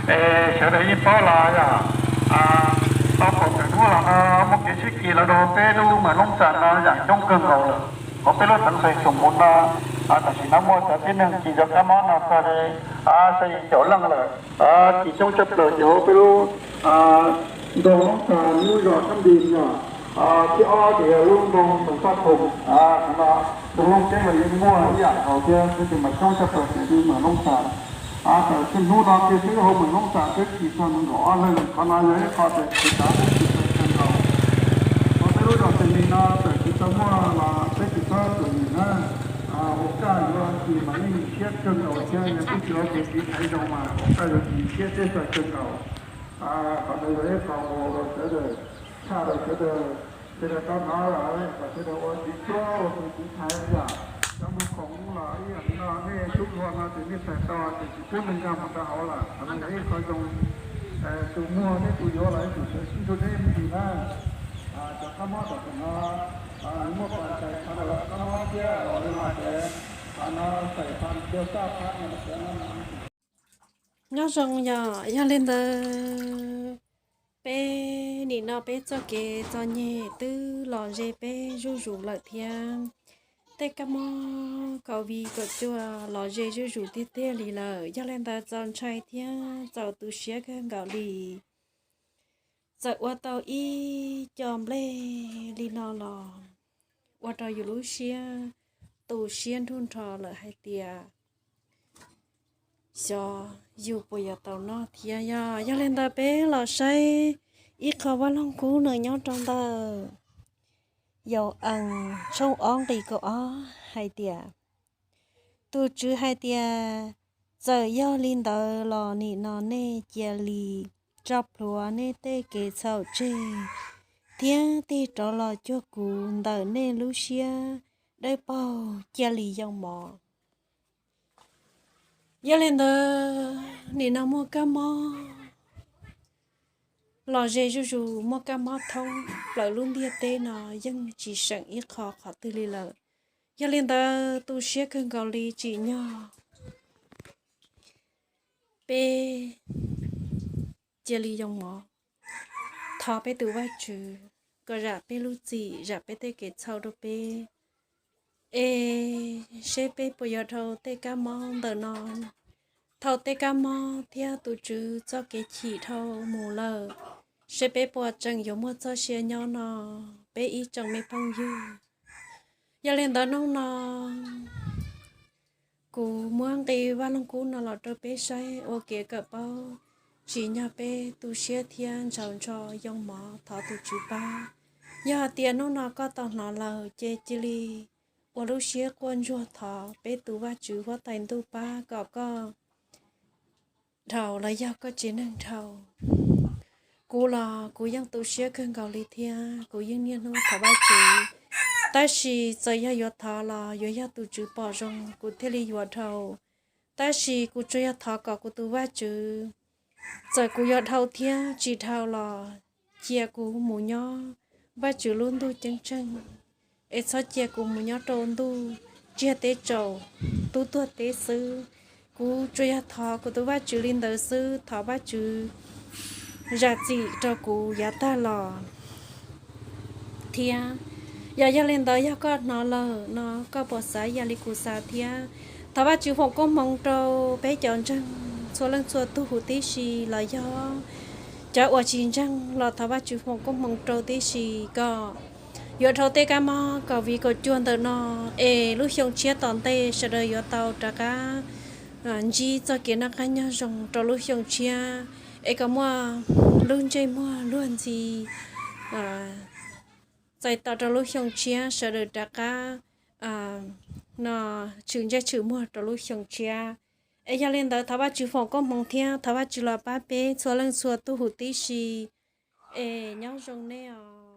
Es sawv daws yeej paub los yog, tau pom tawm hnub los no muaj kev sib kis los rau peb lub Mws Loob Xas no yam coob kawg nkaus lawm. Hauv peb lub xeev Xais Xoom Muv no, tam sim no muaj cov tib neeg kis cov kab mob no txog li xya yim caum leej lawm. Kis coob tshaj plaws ces hauv peb lub nroog Loob Xas lub zos Kab Npis no, thib ob ces yog lub nroog Xas Xaj Thoom, qhov no Xas Looj Ceeb los yeej muaj ib yam nkaus thiab, tab sis mas coob tshaj plaws ces li Mws Loob Xas. Tam sim hnub no kiag xwb hauv Mws Loob Xas twb kis txog nees nkaum ob leeg, qhov no yog ib qho tseem tsis kav peb kis txog kawg nkaus. Hauv peb lub zos Xais Mis no txawm tsis tau muaj los peb tsis txhob txwm ywm na. Ua kaj yuav kis mas yeej siab kawg nkaus thiab, yog twb tsis ua kev tiv thaiv zoo mas ua kaj yuav kis siab teb xaws kawg nkaus. Qhov ntawd yog ib qho uas rau sawv daws, tshaj rau sawv daws, sawv daws tau hnov lawm kom sawv daws ua tiv thaiv, ua tus tiv thaiv yom. Cov mus koom los ib yam li no, nej tub hluas no ces nej txhais tau ces tsis pub neeg nkag mus rau hauv lawm, qhov no yog ib qho zoo. Tus muag thiab tus yuav los ib tug sawv sib nrug deb me ntsis na. Cov kab mob tam sim no muaj pom tais qhov ntawm kab mob thiab los li no ces qhov no txais qhov ncauj txaj phab no. Nyob zoo yom, yog li ntawd peb nim no peb txoj kev txom nyem twb los ze peb zuj zus lawm thiab. Tej kab mob COVID kaum cuaj los ze zuj zus tiag tiag li lawm, yog li ntawd txaus ntshai thiab txaus tu siab kawg nkaus li. Txawm ua tau ib co nplej li no los ua rau yus lub siab tu siab nrug nrho lawm hais tias xyov yus puas yuav tau noj thiab. Yog, yog li ntawd peb los saib ib qho Vaj Loog Kub nws nyob rau ntawm Yau Ees tshooj ob nqi kaum ob hais tias, tus Tswv hais tias, txawm yog li ntawd los nim no nej cia li tso plhuav nej tej kev txhaum tseg thiab tig rov los cuag kuv ntawm nej lub siab dawb paug, cia li yoo mov. Yog li ntawd nim no muaj kab mob los ze zuj zus, muaj kab mob thoob plaws lub ntiaj teb no yeej tsis seem ib qho qhov twg li lawm. Yog li ntawd tu siab kawg nkaus li, tsim nyog peb cia li yoo mov, thov peb tus Vajtswv kom zam peb lub txim, zam peb tej kev txhaum rau peb, es seb peb puas yuav dhau tej kab mob ntawm no. Thaum tej kab mob thiab tus Tswv txoj kev chim dhau mus lawm, seb peb puas tseem yuav muaj txoj sia nyob no, peb ib tsoom me phooj ywg. Yog li ntawd hnub no kuv muab nqi Vaj Loog Kub no los rau peb saib ua kev kawm paub, tsim nyog peb tu siab thiab ntshaus ntsho yoo mov thov tus Tswv pab. Yog hais tias hnub no koj tau hnov lawm ces cia li ua lub siab quaj ntsuag thov peb tus Vajtswv Huab Tais Ntuj pab kom koj dhau los yog koj tsev neeg dhau. Kuv los kuv yeej tu siab kawg nkaus li thiab kuv yeej niaj hnub thov Vajtswv, tab sis txawm yog yuav thov los yuav yog tus Tswv pom zoo kuv thiaj li yuav dhau. Tab sis kuv tsuas yog thov kom kuv tus Vajtswv, txawm kuv yuav dhau thiab tsis dhau los cia kuv mus nyob Vajtswv lub ntuj ceeb tsheej, es txhob cia kuv mus nyob rau ntuj tsiag teb tsaus, tub tuag teb xwb. Kuv tsuas yog thov kuv tus Vajtswv li ntawd xwb, thov Vajtswv zam txim rau kuv yav tag los thiab. Yog, yog li ntawd yog koj hnov lawm no koj puas xav ib yam li kuv xav thiab? Thov Vajtswv foom koob hmoov rau peb cov ntseeg txhua leej txhua tug huv tib si los yog cov uas tsis ntseeg los thov Vajtswv foom koob hmoov rau tib si kom yuav dhau tej kab mob COVID kaum cuaj ntawm no, es lub xyoo tshiab tom ntej sawv daws yuav tau rov qab ntsib txoj kev noj qab nyob zoo rau lub xyoo tshiab, es kom muaj lub ntsej muag luag ntxhi txais tos rau lub xyoo tshiab, sawv daws rov qab no tshwm ntsej tshwm muag rau lub xyoo tshiab. Es yog li ntawd thov Vajtswv foom koob hmoov thiab thov Vajtswv los pab peb txhua leej txhua tug huv tib si. Es nyob zoo nej os.